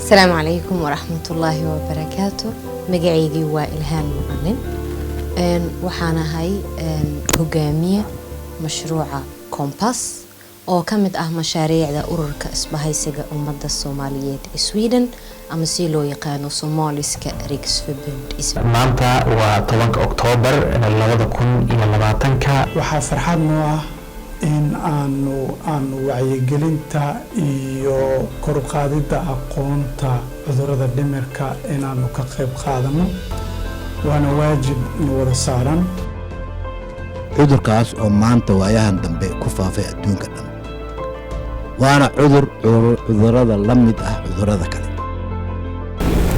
Asalaamu calaykum waraxmatullaahi wabarakaatu. Magacaygii waa Ilhaan Macalin. Waxaan ahay hogaamiye mashruuca Compass oo ka mid ah mashaariicda Ururka Isbahaysiga Ummadda Soomaaliyeed ee Sweden, ama si loo yaqaano Somaliska Riksförbund. Maanta waa 10-ka Oktoobar 2020-ka. Waxaa farxad noo ah in aanu wacyigelinta iyo kor u qaadidda aqoonta cudurrada dhimirka inaanu ka qayb qaadano, waana waajib na wada saaran. Cudurkaas oo maanta waayahan dambe ku faafay adduunka dhan, waana cudur cudurrada la mid ah cudurrada kale.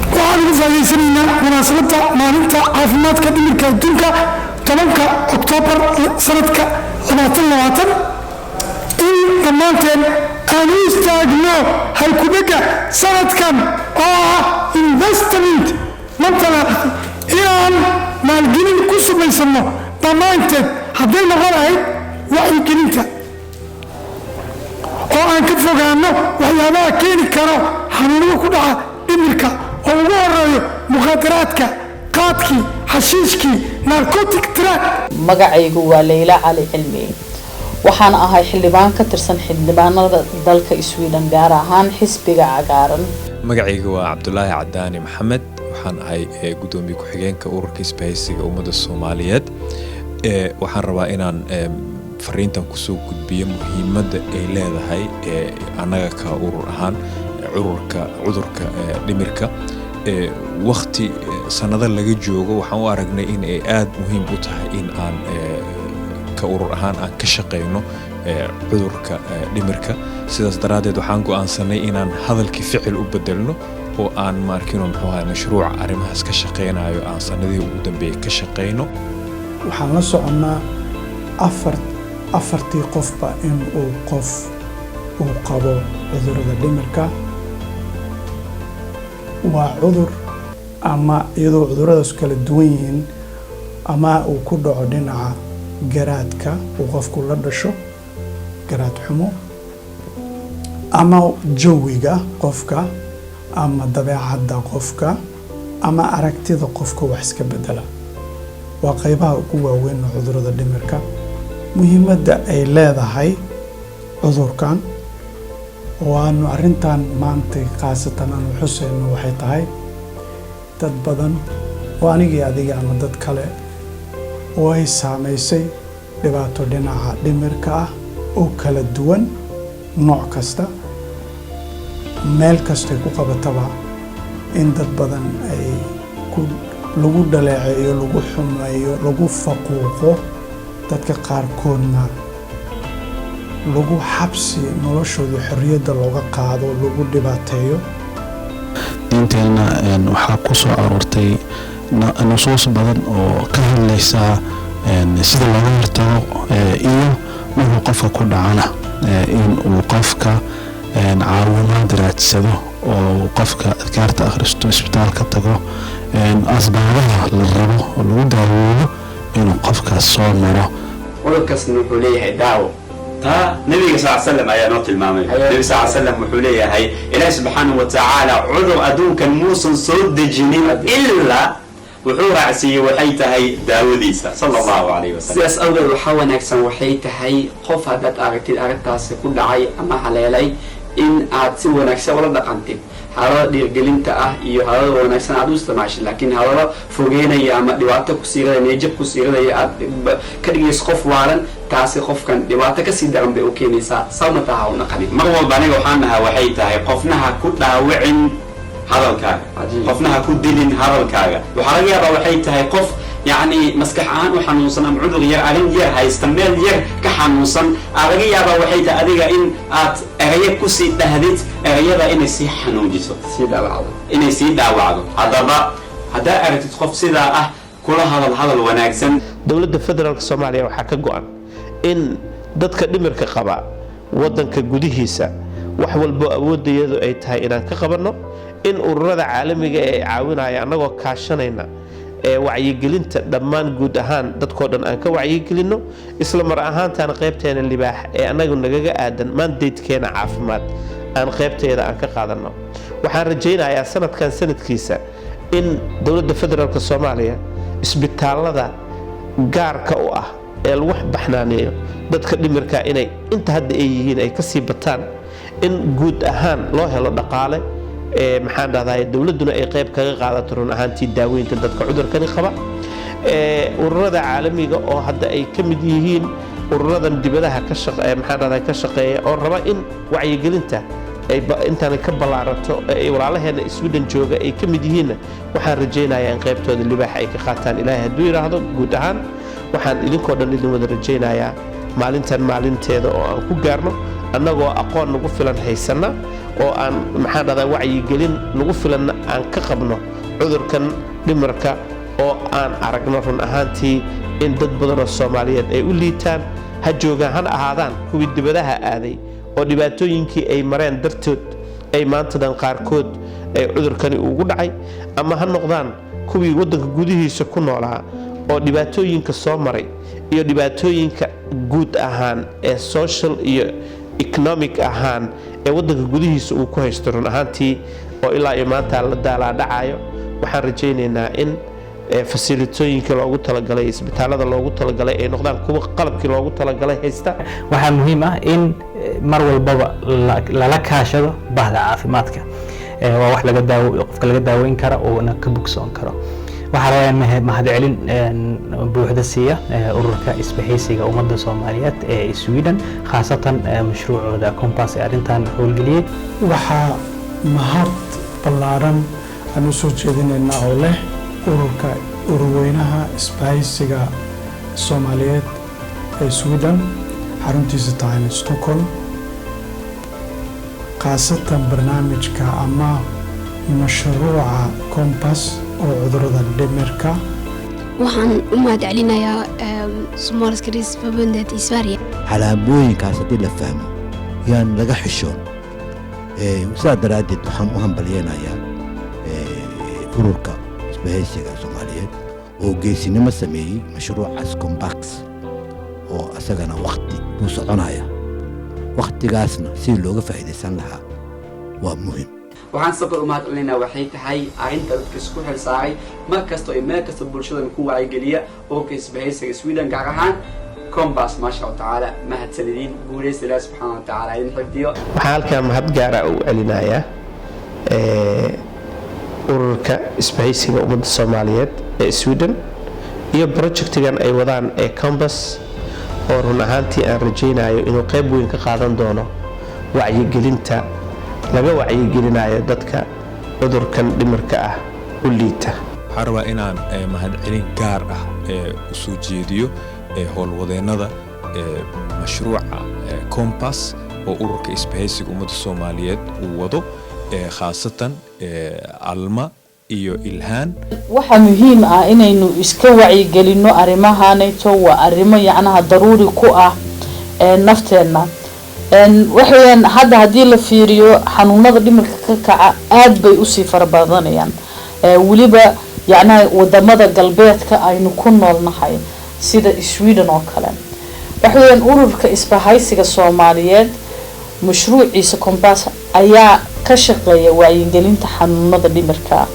Waxaan ugu faa'iidaysanaynaa munaasabadda Maalinta Caafimaadka Dhimirka Adduunka, 10-ka Oktoobar sanadka 2020, in dhammaanteen aan u istaagno halkudhegga sanadkan oo ah investment mental, inaan maalgelin ku samaysano dhammaanteed, hadday noqon lahayd wacyigelinta oo aan ka fogaano waxyaabaha keeni karo xanuunada ku dhaca dhimirka, oo ugu horeeyo mukhaadaraadka, qaadkii, xashiishkii, narcotic drug. Magacaygu waa Leyla Cali Cilmi. Waxaan ahay xildhibaan ka tirsan xildhibaanada dalka Sweden, gaar ahaan Xisbiga Cagaaran. Magacayga waa Cabdulaahi Cadaani Maxamed. Waxaan ahay gudoomiye ku-xigeenka Ururka Isbahaysiga Ummadda Soomaaliyeed. Waxaan rabaa inaan fariintan kusoo gudbiyo muhiimadda ay leedahay annaga ka urur ahaan cururka cudurka dhimirka. Wakti sanado laga joogo waxaan u aragnay in ay aada muhiim u tahay in aan ka urur ahaan aan ka shaqeyno cudurka dhimirka. Sidaas daraaddeed waxaan go'aansanay inaan hadalkii ficil u bedelno oo aan maarkino, muxuu ahay, mashruuc arrimahaas ka shaqeynayo aan sanadihii ugu dambeeyey ka shaqeyno. Waxaan la soconnaa afartii qofba in uu qof uu qabo cudurrada dhimirka. Waa cudur ama iyadoo cuduradaas kala duwan yihiin, ama uu ku dhaco dhinaca garaadka, uu qofku la dhasho garaad xumo, ama jawiga qofka, ama dabeecadda qofka, ama aragtida qofka wax iska bedela. Waa qaybaha ugu waaweyn oo cudurrada dhimirka. Muhiimadda ay leedahay cudurkan oo aanu arrintan maantay khaasatan aanu xusayno waxay tahay dad badan oo anigii, adiga ama dad kale oo ay saamaysay dhibaato dhinaca dhimirka ah oo kala duwan, nooc kasta, meel kastay ku qabataba, in dad badan ay ku lagu dhaleeceeyo, lagu xumeeyo, lagu faquuqo, dadka qaarkoodna lagu xabsi, noloshooda xorriyadda looga qaado, lagu dhibaateeyo. Diinteenna waxaa ku soo aroortay nusuus badan oo ka hadlaysa sida looga hortago iyo markuu qofka ku dhacana in uu qofka caawimaad raadsado oo qofka adkaarta akhristo, isbitaalka tago, asbaabaha la rabo oo lagu daaweeyo inuu qofkaas soo maro. Cudurkaasna wuxuu leeyahay daawo. Taa Nabiga sal slam ayaa noo tilmaamay. Nabi sal slam wuxuu leeyahay, Ilaahi subxaanahu wa tacaala cudur adduunkan muusan soo dejinin ilaa wuxuu raacsiiyey, waxay tahay, daawadiisa, sala Allahu alayhi wasalam. Sidaas awgeed waxaa wanaagsan waxay tahay, qof haddaad aragtid arrintaasi ku dhacay ama haleelay, in aad si wanaagsan ula dhaqantid, hadalada dhiirgelinta ah iyo hadalada wanaagsan aad u isticmaashid. Laakiin hadallo fogeynaya ama dhibaato ku siiradaya, niyajab ku siiradaya, aad ka dhigayso qof waalan, taasi qofkan dhibaato kasii daran bay u keenaysaa. Sabna taa ha u naqanin. Mar walba aniga waxaan nahaa, waxay tahay, qofna ha ku dhaawicin hadalkaaga, qofna ha ku dilin hadalkaaga. Waxaa laga yaabaa, waxay tahay, qof yacni maskax ahaan u xanuunsan ama cudur yar, arrin yar haysta, meel yar ka xanuunsan aa laga yaabaa, waxay tahay, adiga in aad erayo kusii dhahdid, erayada inay sii xanuujiso, sii dhaawacdo. Inay sii dhaawacdo. Haddaba haddaa aragtid qof sidaa ah, kula hadal hadal wanaagsan. Dowladda Federaalka Soomaaliya waxaa ka go-an in dadka dhimirka qaba wadanka gudihiisa wax walbo awoodayadu ay tahay inaan ka qabanno, in ururada caalamiga ee caawinaya annagoo kaashanayna ee wacyigelinta dhammaan guud ahaan dadkoo dhan aan ka wacyigelinno, isla mar ahaantaana qaybteena libaax ee annagu nagaga aadan mandatekeena caafimaad. Aan qaybteeda aan ka qaadanno. Waxaan rajaynayaa sanadkan sanadkiisa in dowladda federaalka Soomaaliya isbitaalada gaarka u ah ee lagu baxnaaneeyo dadka dhimirka inay inta hadda ay yihiin ay kasii bataan, in guud ahaan loo helo dhaqaale ee, maxaan dhahdaa, dowladduna ay qayb kaga qaadato run ahaantii daaweynta dadka cudurkani qaba. Ururada caalamiga oo hadda ay ka mid yihiin ururadan dibadaha ka shaqe, maxaan dhahdaa, ka shaqeeya oo raba in wacyigelinta ay intaan ka ballaarato ee ay walaalaheena Sweden jooga ay ka mid yihiinna, waxaan rajaynayaa in qaybtooda libaaxa ay ka qaataan, Ilaahay hadduu yidhaahdo. Guud ahaan waxaan idinkoo dhan idin wada rajaynayaa maalintan maalinteeda oo aan ku gaarno annagoo aqoon nagu filan haysanna oo aan, maxaan dhahdaa, wacyigelin nagu filanna aan ka qabno cudurkan dhimirka, oo aan aragno run ahaantii in dad badan oo Soomaaliyeed ay u liitaan, ha joogaan hana ahaadaan kuwii dibadaha aaday oo dhibaatooyinkii ay mareen dartood ay maantadan qaarkood ay cudurkani ugu dhacay, ama ha noqdaan kuwii waddanka gudihiisa ku noolaa oo dhibaatooyinka soo maray iyo dhibaatooyinka guud ahaan ee social iyo economic ahaan ee waddanka gudihiisa uu ku haysto run ahaantii oo ilaa iyo maanta la daalaa dhacayo. Waxaan rajaynaynaa in fasilitooyinka loogu talagalay, isbitaalada loogu talagalay ay noqdaan kuwa qalabkii loogu talagalay haysta. Waxaa muhiim ah in mar walbaba lala kaashado bahda caafimaadka. Waa wax laga daawo, qofka laga daaweyn kara oona ka bogsoon karo. Waxaa rabaa in mahadcelin buuxda siiya ururka Isbahaysiga Ummadda Soomaaliyeed ee Sweden, khaasatan mashruucooda Compass ee arrintan howlgeliyey. Waxaa mahad ballaaran aan u soo jeedinaynaa oo leh ururka ururweynaha Isbahaysiga Soomaaliyeed ee Sweden, xaruntiisa tahay Stockholm, khaasatan barnaamijka ama mashruuca Compass oo cudurada dhimirka. Waxaan u mahad celinayaa Somaliska Riksförbundet i Sverige. Calaamooyinkaas haddii la fahmo, yaan laga xishoon. Sidaa daraaddeed waxaan u hambalyeynayaa ururka Isbahaysiga Soomaaliyeed oo geesinimo sameeyey mashruucaas Compass, oo asagana wakti buu soconaya. Waktigaasna sidii looga faa'iidaysan lahaa waa muhim. Waxaan sidoo kale u mahad celinaynaa, waxay tahay arrinta dadka isku xil saaray mar kasta iyo meel kasta bulshadan ku wacyigeliya, ururka Isbahaysiga Sweden, gaar ahaan Compass. Maasha Allahu tacaala, mahadsanidin, guuleysta, Ilaah subxaana wa tacaala idin xifdiyo. Waxaan halkaa mahad gaara u celinayaa ururka Isbahaysiga Ummadda Soomaaliyeed ee Sweden iyo projectigan ay wadaan ee Compass, oo run ahaantii aan rajaynayo inuu qayb weyn ka qaadan doono wacyigelinta laga wacyigelinayo dadka cudurkan dhimirka ah u liita. Waxaan rabaa inaan mahadcelin gaar ah u soo jeediyo howlwadeennada mashruuca Compass oo ururka Isbahaysiga Ummadda Soomaaliyeed uu wado, khaasatan Alma iyo Ilhaan. Waxaa muhiim ah inaynu iska wacyigelino arrimahanayto. Waa arrimo yacnaha daruuri ku ah nafteenna. Waxaweyaan hadda haddii la fiiriyo, xanuunada dhimirka ka kaca aad bay usii fara badanayaan, weliba yacnaha wadamada galbeedka aynu ku noolnahay sida Sweden oo kale. Waxaweyaan ururka Isbahaysiga Soomaaliyeed mashruuciisa Compass ayaa ka shaqeeya wacyigelinta xanuunada dhimirka.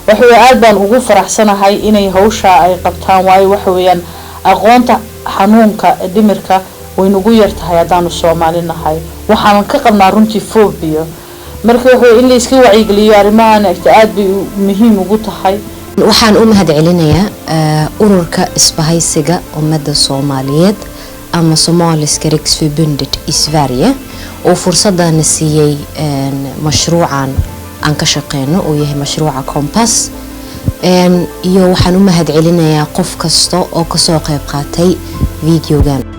Waxawey aada baan ugu faraxsanahay inay hawshaa ay qabtaan, waayo waxa weeyaan aqoonta xanuunka dhimirka way nagu yar tahay haddaanu Soomaali nahay. Waxaan ka qabnaa runtii phobia. Marka waxa in la iska wacyigeliyo arrimahan aada bay muhiim ugu tahay. Waxaan u mahad celinayaa ururka Isbahaysiga Ummadda Soomaaliyeed ama Somaliska Riksförbundet i Sverige oo fursadana siiyey mashruucan aan ka shaqeyno oo yahay mashruuca Compass, iyo waxaan u mahad celinayaa qof kasta oo kasoo qayb qaatay videogan.